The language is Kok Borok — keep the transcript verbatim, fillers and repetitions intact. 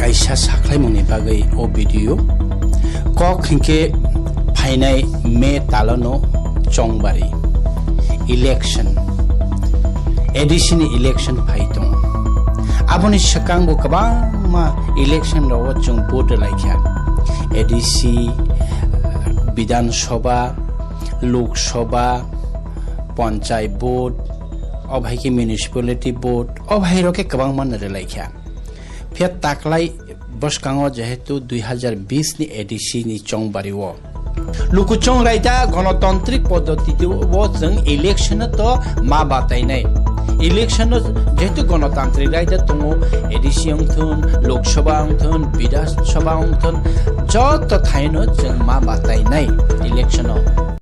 Kaisa sakhlaimungni bagwi o video. Kok hinkhe phainai May talono chongbari election, A D C ni election phai tongo. Aboni swkangbo kwbangma election rogo chwng vote rwlaikha. A D C, Bidhan Sabha, Lok Sabha, Panchayat vote, o hai khe municipality vote, o hai rok khe kwbangma rwlaikha. Phiya taklai bwskango jehetu dui hazar bis ni A D C ni chongbari o luku chongraida gonotantrik poddoti o chwng election to ma batainai. Election no jehetu gonotantrik raida tongo, A D C wngthun, Lok Sabha wngthun, Bidhan Sabha wngthun, joto thaino chwng ma batainai election o.